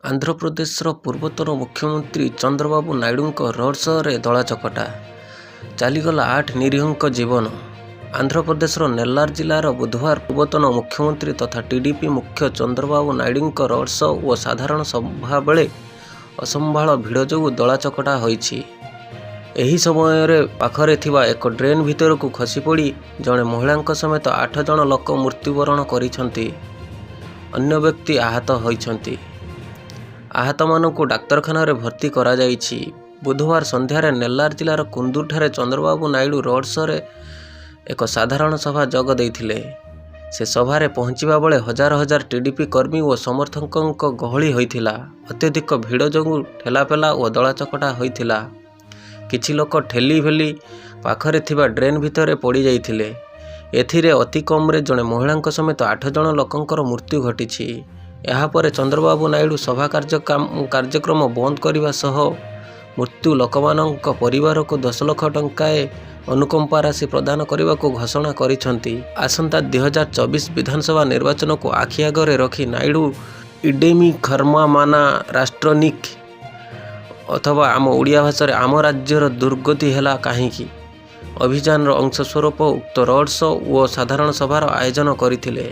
ଆନ୍ଧ୍ରପ୍ରଦେଶର ପୂର୍ବତନ ମୁଖ୍ୟମନ୍ତ୍ରୀ ଚନ୍ଦ୍ରବାବୁ ନାଇଡୁଙ୍କ ରୋଡ୍ ଶୋରେ ଦଳାଚକଟା। ଚାଲିଗଲା ଆଠ ନିରୀହଙ୍କ ଜୀବନ। ଆନ୍ଧ୍ରପ୍ରଦେଶର ନେଲ୍ଲୋର ଜିଲ୍ଲାରେ ବୁଧବାର ପୂର୍ବତନ ମୁଖ୍ୟମନ୍ତ୍ରୀ ତଥା ଟିଡିପି ମୁଖ୍ୟ ଚନ୍ଦ୍ରବାବୁ ନାଇଡୁଙ୍କ ରୋଡ୍ ଶୋ ଓ ସାଧାରଣ ସଭା ବେଳେ ଅସମ୍ଭାଳ ଭିଡ଼ ଯୋଗୁଁ ଦଳାଚକଟା ହୋଇଛି। ଏହି ସମୟରେ ପାଖରେ ଥିବା ଏକ ଡ୍ରେନ୍ ଭିତରକୁ ଖସିପଡ଼ି ଜଣେ ମହିଳାଙ୍କ ସମେତ ଆଠ ଜଣ ଲୋକ ମୃତ୍ୟୁବରଣ କରିଛନ୍ତି। ଅନ୍ୟ ବ୍ୟକ୍ତି ଆହତ ହୋଇଛନ୍ତି। ଆହତମାନଙ୍କୁ ଡାକ୍ତରଖାନାରେ ଭର୍ତ୍ତି କରାଯାଇଛି। ବୁଧବାର ସନ୍ଧ୍ୟାରେ ନେଲ୍ଲୋର ଜିଲ୍ଲାର କୁନ୍ଦୁରଠାରେ ଚନ୍ଦ୍ରବାବୁ ନାଇଡୁ ରୋଡ୍ ଶୋରେ ଏକ ସାଧାରଣ ସଭା ଯୋଗ ଦେଇଥିଲେ। ସେ ସଭାରେ ପହଞ୍ଚିବା ବେଳେ ହଜାର ହଜାର ଟିଡିପି କର୍ମୀ ଓ ସମର୍ଥକଙ୍କ ଗହଳି ହୋଇଥିଲା। ଅତ୍ୟଧିକ ଭିଡ଼ ଯୋଗୁଁ ଠେଲାପେଲା ଓ ଦଳାଚକଟା ହୋଇଥିଲା। କିଛି ଲୋକ ଠେଲି ପେଲି ପାଖରେ ଥିବା ଡ୍ରେନ୍ ଭିତରେ ପଡ଼ିଯାଇଥିଲେ। ଏଥିରେ ଅତି କମରେ ଜଣେ ମହିଳାଙ୍କ ସମେତ ଆଠ ଜଣ ଲୋକଙ୍କର ମୃତ୍ୟୁ ଘଟିଛି। ଏହାପରେ ଚନ୍ଦ୍ରବାବୁ ନାଇଡୁ ସଭା କାର୍ଯ୍ୟକ୍ରମ ବନ୍ଦ କରିବା ସହ ମୃତ ଲୋକମାନଙ୍କ ପରିବାରକୁ 10 ଲକ୍ଷ ଟଙ୍କାଏ ଅନୁକମ୍ପା ରାଶି ପ୍ରଦାନ କରିବାକୁ ଘୋଷଣା କରିଛନ୍ତି। ଆସନ୍ତା 2024 ବିଧାନସଭା ନିର୍ବାଚନକୁ ଆଖି ଆଗରେ ରଖି ନାଇଡୁ 'ଇଡେମି ଖର୍ମା ମାନା ରାଷ୍ଟ୍ରନିକ୍' ଅଥବା ଆମ ଓଡ଼ିଆ ଭାଷାରେ 'ଆମ ରାଜ୍ୟର ଦୁର୍ଗତି ହେଲା କାହିଁକି' ଅଭିଯାନର ଅଂଶ ସ୍ୱରୂପ ଉକ୍ତ ରୋଡ୍ ଶୋ ଓ ସାଧାରଣ ସଭାର ଆୟୋଜନ କରିଥିଲେ।